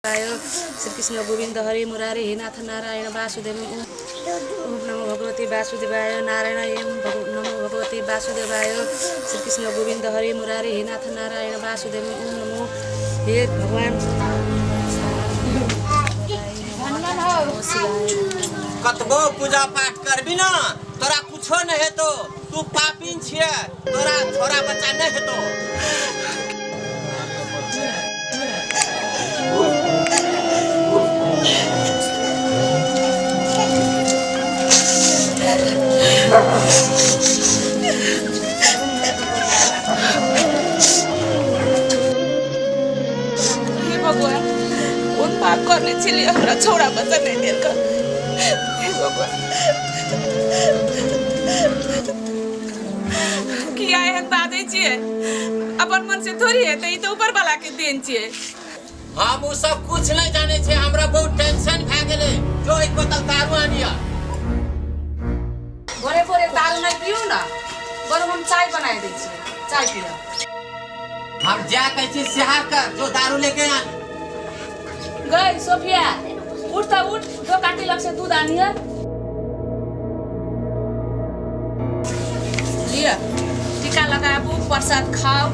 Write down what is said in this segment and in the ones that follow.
श्री कृष्ण गोविंद हरे मुरारी हे नाथ नारायण वासुदेव। ओम ओम नमो भगवते वासुदेवाय नारायण एम नमो भगवते वासुदेवाय। श्री कृष्ण गोविंद हरे मुरारी हे नाथ नारायण वासुदेव। ओम नमो हे भगवान। कतबो पूजा पाठ करबी ना तोरा कुछो नहीं हेतो, तू पापिन छिए, तोरा छोरा बच्चा नहीं हेतो। हे भगवान, कोन पाप करने छलियै हमरा छौड़ा बच्चा नहि देलक। हे भगवान, किया एहन बाजै छियै? अपन मन से थोड़ी हेतै, ई तऽ ऊपर वाला के देन छियै। हम उ सब कुछ नहीं जाने छे, हमरा बहुत टेंशन भए गेलै। जो एक बोतल दारू आनिया। भोरे भोरे दारू नहीं पियू ना, बरु हम चाय बनाए दै छियै, चाय पियो। हम जा कहै छी सेहा कर, जो दारू लेके आन। गई सोफिया, उठ त उठ, जो काटी लग से दूध आनिए। लिअ, टीका लगाबू, प्रसाद खाओ,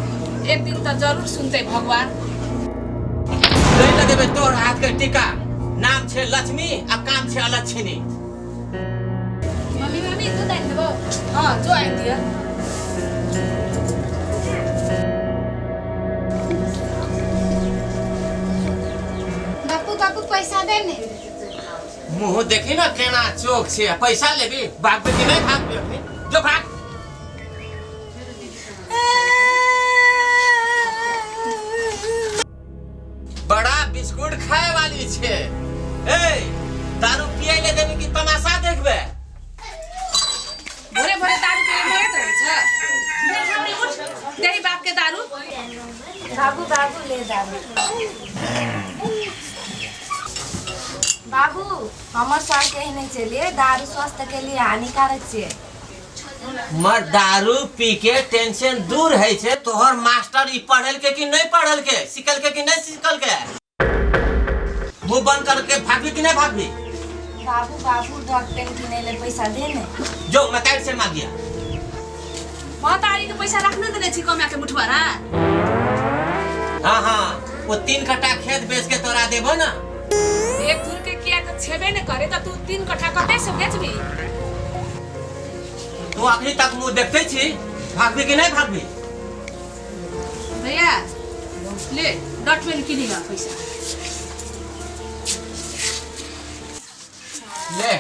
एक दिन तऽ जरूर सुनतै भगवान। नहीं लगेबे तोहर हाथ के टीका, नाम छे लक्ष्मी आ काम छे अलक्षिणी। मम्मी मम्मी दूध आनि देबौ? हाँ, जो आनि दिअ। बापू बापू पैसा दे ने। मुंह देखी ना केना चोक छे, पैसा लेबी बाप बेटी नहीं भाग बेटी, जो भाग। बड़ा बिस्कुट खाए वाली छे। ए दारू पिए ले देबी कि तमाशा देखबे? भोरे भोरे दारू पिए मरत रहै छ। उठ, देही बाप के दारू। बाबू बाबू ले दारू। बाबू हमर सर के नहीं चलिए, दारू स्वास्थ्य के लिए हानिकारक छे। मर दारू पी के टेंशन दूर है छे। तोहर मास्टर ई पढ़ल के कि नहीं पढ़ल के, सिकल के कि नहीं सिकल के? मुंह बंद करके भागबी कि नहीं भागबी? बाबू बाबू डॉट पेन किने ले पैसा दे ने। जो मतारी से मांगिया। मतारी के पैसा रखने देने छी कमा के मुठवारा। हाँ हाँ, वो 3 कट्ठा खेत बेच के तोरा देबो ना। एक धुर के किया तो छेबे ने करे त तू 3 कट्ठा कते से बेचबी? तू अखनी तक मुंह देखते छी, भागबी कि नहीं भागबी? भैया ले डॉट पेन किनी ला पैसा। ले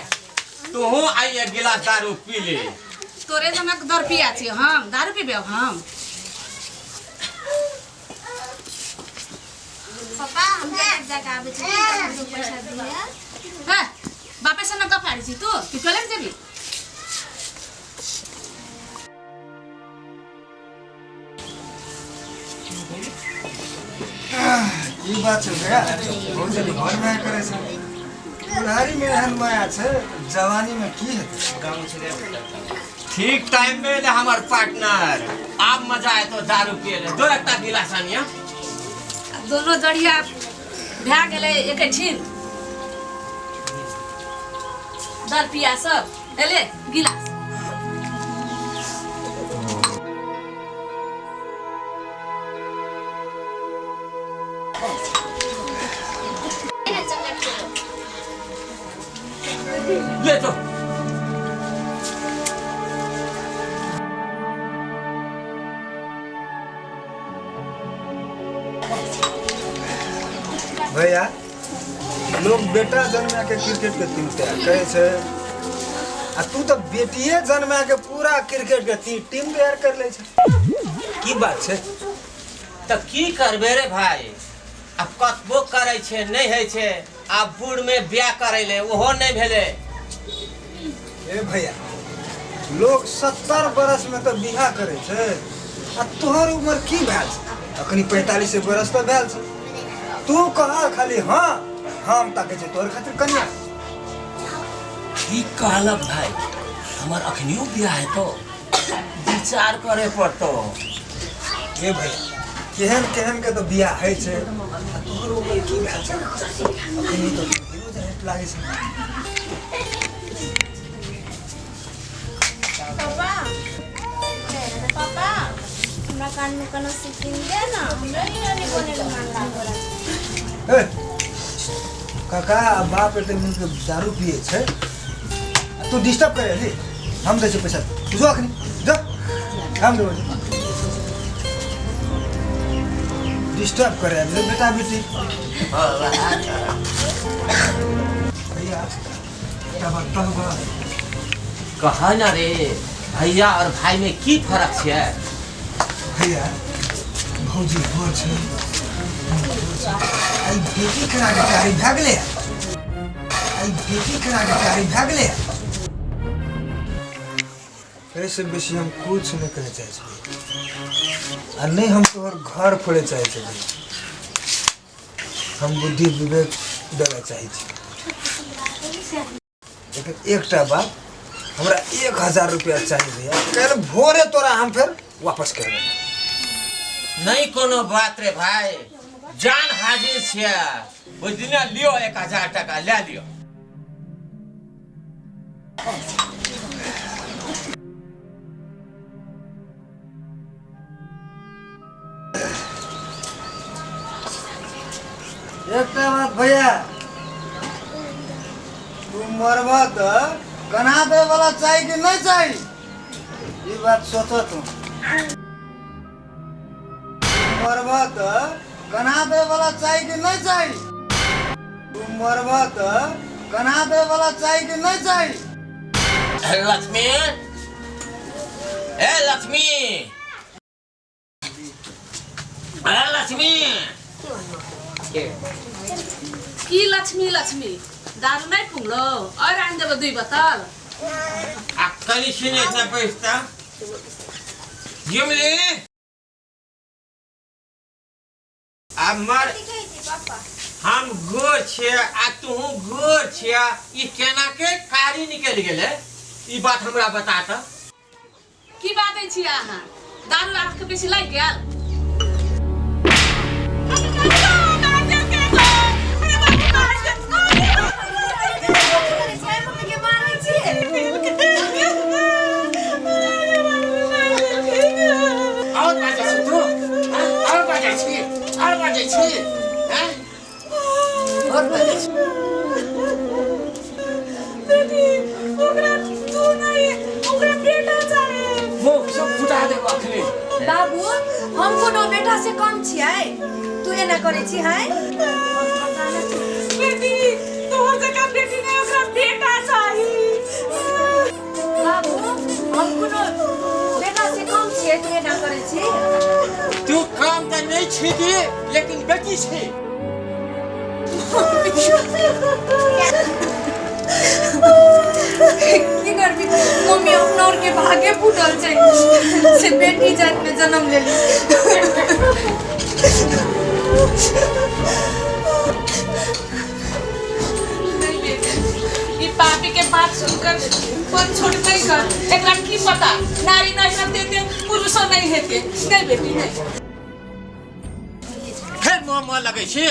तू आई एक गिलास दारू पी ले। तोरे जनक दर पिया छी हम, दारू पीबे हम। पापा हम टॉयलेट जाके आबै छी, हमरो पैसा दिअ। हे बापे से न गप हारै छी तू, कि टॉयलेट जेबी? ई बात छै भैया, बहुत जल्दी घर में करे छै। बुढ़ारी में एहन माया छै, जवानी में की हेतै? ठीक टाइम में एले हमर पार्टनर, आब मजा आए तो दारू पिए ले। दो एकटा गिलास आनिया। दोनों जड़िया भए गेलै एकेठिन, दर पिया सब एले गिलास। ले जो। भैया लोग बेटा जन्मा के क्रिकेट के टीम तैयार करे छै, आ तू तो बेटिए जन्मा के पूरा क्रिकेट के टीम तैयार कर ले छै। की बात छै? त की करबे रे भाई, आब कतबो करै छै नहीं होइ छै, आब बूढ़ में ब्याह करै ले ओहो नहीं भेलै। ए भैया लोग 70 बरस में तो बियाह करे छै, आ तोहर उम्र की भेल छै? अखनी 45 बरस तो भेल छै। तू कह खाली हाँ हम ताके छै तोहर खातिर कन्या। की कहलक भाई, हमर अखनियो बियाह हेतो, विचार करे पड़तो। ए भैया केहन केहन के तऽ बियाह होइ छै आ तोहर उमर की भेल छै? अखनी तऽ हीरो जेहन लागै छै। पापा, पापा, हमरा कान में कोनो सिक्किम दे ना, हमरा हीरोनी बने के मन लागल। ए काका आ बाप एते मिलके दारू पिए छै आ तू डिस्टर्ब करे ली। हम दै छियै पैसा, तू जो अखनी जो, हम देबो। डिस्टर्ब करे आबि बेटा बेटी। भैया एकटा बात कहबह? कह न रे भैया और भाई में की फर्क छै? भैया भौजी गोर छै, आई बेटी केना के कारी भए गेलै? आई बेटी केना के कारी भए गेलै? एहिसँ बेसी हम कुछ नहि कहै चाहै छी आ नहि हम तोहर घर फोड़ै चाहै छी। हम बुद्धि विवेक देबऽ चाहै छी, लेकिन एकटा बात, हमरा 1000 रुपया चाही भैया। काल्हि भोरे तोरा हम फेर वापस करबै। नहीं कोनो बात रे भाई, जान हाजिर छियै। ओहि दिना लियो 1000 टका ले लियो। एकटा बात भैया, तू मरबह तऽ कना दै वाला चाही कि नहीं चाही, ई बात सोच तू। मरबह तऽ कना दै वाला चाही कि नहीं चाही? तू मरबह तऽ कना दै वाला चाही कि नहीं चाही? लक्ष्मी, ए लक्ष्मी, ए लक्ष्मी। की लक्ष्मी लक्ष्मी, दारू नहीं पुंगलो और आनि देबो 2 बोतल। आ कनी सुने इतना पैसा जुमली आ मर। हम गोर छियै आ तूहू गोर छियै, ई केना के कारी निकलि गेलै? ई बात हमरा बता त। की बात छी अहाँ? दारू अहाँके बेसी लागि गेल? और बाजै छी तू? हाँ? और बाजै छी, और बाजै छी, हैं? और बाजै छी? बेटी, ओकरा तू नहीं, ओकरा बेटा चाही। मुँह सब फुटा देबो अखनी। बाबू, हम कोनो बेटा से कम छियै? तू एना करै छी है? बेटी, तोहर जकाँ बेटी नहीं, ओकरा बेटा चाही। बाबू, हम कोनो बेटा से कम छियै? तू एना करै छी? तू काम तऽ नहि छी लेकिन बेटी छी। की करबी मम्मी, अपना और के भागे फूटल छै से बेटी जात में जन्म लेली। नहीं बेटी, ई पापी के बात सुनकर मन छोड़ नहीं कर। एकरा की पता नारी नहीं रहते ते पुरुषो नहीं हेते। नहीं बेटी नहीं। फेर मुँह मुँह लगै छी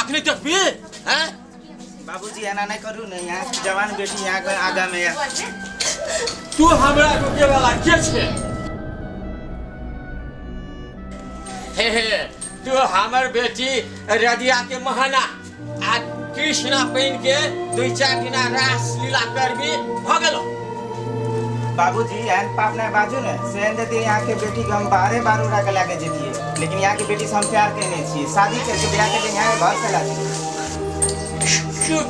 अखनी देखबी हैं? बाबूजी एना नहीं करू ने, यहाँ जवान बेटी यहाँ के आगा में या। तू हमरा रोके वाला के छे? हे हे, तू हमर बेटी रदिया के महना आ कृष्णा बनि के 2-4 दिना रास लीला करबी भऽ गेलो। बाबूजी एहन पाप नहीं बाजू ने, सहन देती यहाँ के बेटी के हम बारे बार उड़ा के लाके जतिए, लेकिन यहाँ के बेटी से हम प्यार करने छिए, शादी करके ब्याह करके यहाँ के घर से ला जतिए। चुप,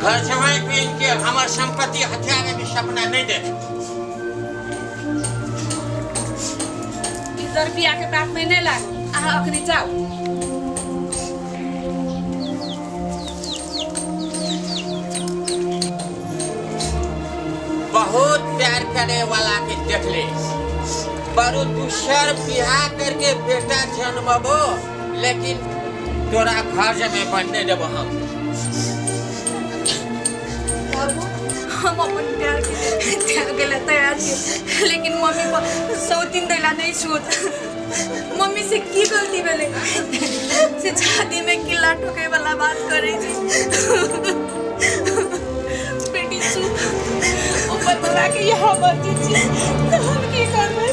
घर जमाई बनि के हमर संपत्ति हथियारे के सपना नहीं देख। इधर बिया के बात में नहीं लाग, अहाँ अखनी जाओ। बहुत प्यार करे वाला के देख ले, पर दूसर बियाह करके बेटा जन्मबो, लेकिन तोरा घर जमे बनने देबो हम। बाबू, हम अपन प्यार के त्याग ला तैयार छियै, लेकिन मम्मी पर सौतीन दैला नहीं छूट। मम्मी से की गलती भेलै? छलै से छातीमे किल्ला ठोकै वाला बात करै छै। बेटी सुन, ऊपर वाला के इएह मर्जी छै तऽ हम की करबै?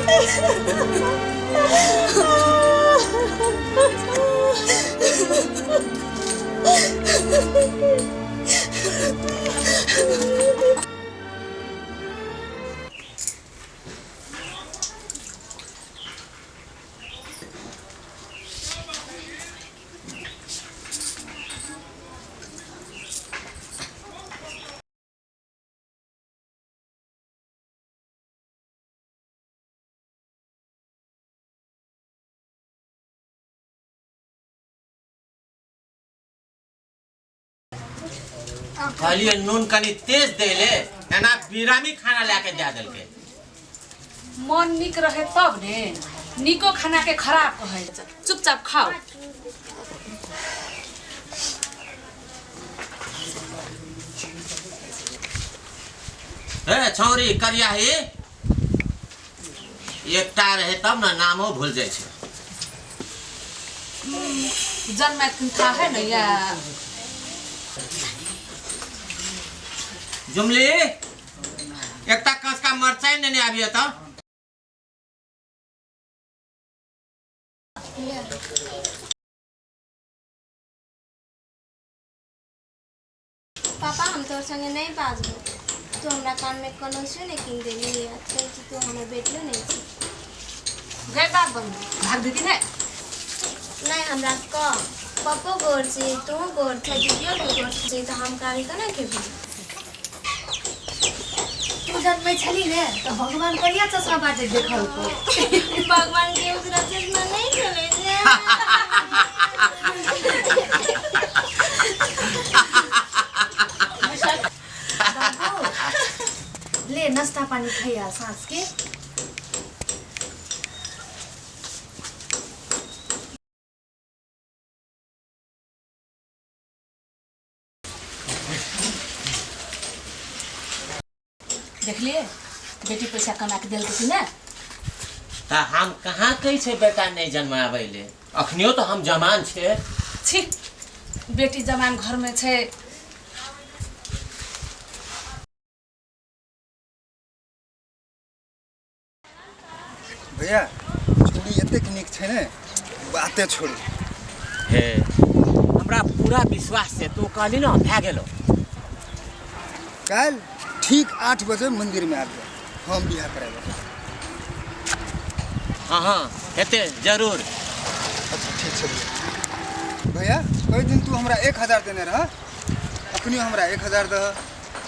कहलिए नून कनी तेज देले, एना बिरामी खाना लए के दए देलकै। मन नीक रहे तब ने, नीको खाना के खराब कहै छै। चुपचाप खाओ। हे छौरी करियाही, एकटा रहे तब ने नामो भूल जाइ छै। जन्म था है न या जुमली, एकटा कचका मरचाइ नेने आबिए तऽ। पापा, हम तोहर संगे नहि बाजबो। तू हमरा कानमे कनौसियो नहि कीन देली आ कहै छी तू हमर बेटियो नहि छी। गए बाप बंधु भाग देती नहीं? नहि, हमरा कह, पप्पो गोर छै, तोहूँ गोर छै, दीदियो के गोर छै, तऽ हम कारी केना खेबी? तू जन्मै छली ने तऽ भगवान करिया चश्मा बाटे देखलको। भगवान के उजरा चश्मा नहि छलै से। बाबू ले नाश्ता पानी खैया साँझ के। देखलिए बेटी पैसा कमा के देलकै कि नहि? तऽ हम कहाँ कहै छै बेटा नहि जन्माबै ले, अखनियो तऽ हम जमान छै। छी, बेटी जवान घर में छै। भैया, छौड़ी एतेक नीक छै ने, बाते छोड़ू। हे, हमरा पूरा विश्वास छै, तू कहली ने भए गेलो। काल्हि ठीक 8 बजे मंदिर में आबि जाओ, हम बियाह करेबै। हाँ हाँ, हेतै जरूर। अच्छा, ठीक छै भैया। भैया, ओहि दिन तू हमरा 1000 देने रह, अखनियो हमरा 1000 दह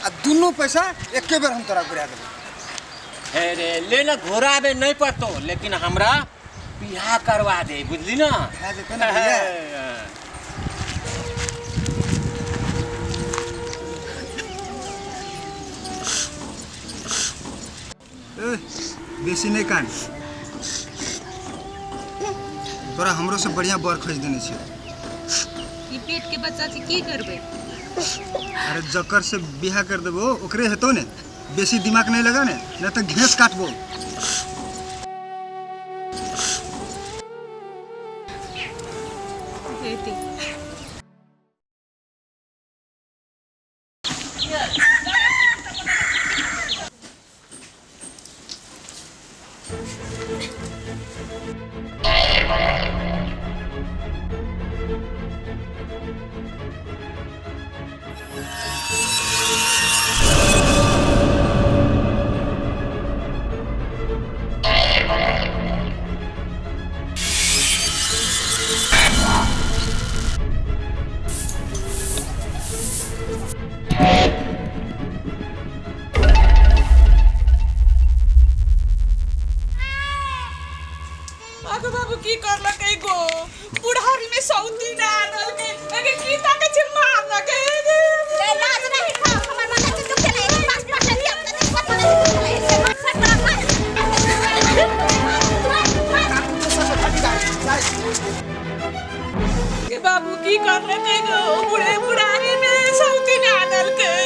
आ दुनू पैसा एके बेर हम तोरा घुरा देबै। हे रे, ले ने, घुराबे नहीं पड़तो, लेकिन हमरा बियाह करवा दे, बुझली ना? भए जेतै ने भैया। ए, बेसी नहि कान, तोरा हमरो से बढ़िया बर खोजि देने छियै। ई पेट के बच्चा से की करबै? अरे, जकर से बियाह कर देबो ओकरे हेतौ ने। बेसी दिमाग नहीं लगा ने, नहीं तो घेस काटबो। बेटी बाबू, बाबू, की करलकै गो? बुढ़ारी में सौती ना आनलकै। अगे की ताकै छै? मारलकै। लाज नहीं खाओ, हमर माथा के दुख चले पास पास लिया, पास पास चले। के बाबू, की करलकै गो? बुढ़े बुढ़ारी में सौती ना आनलकै।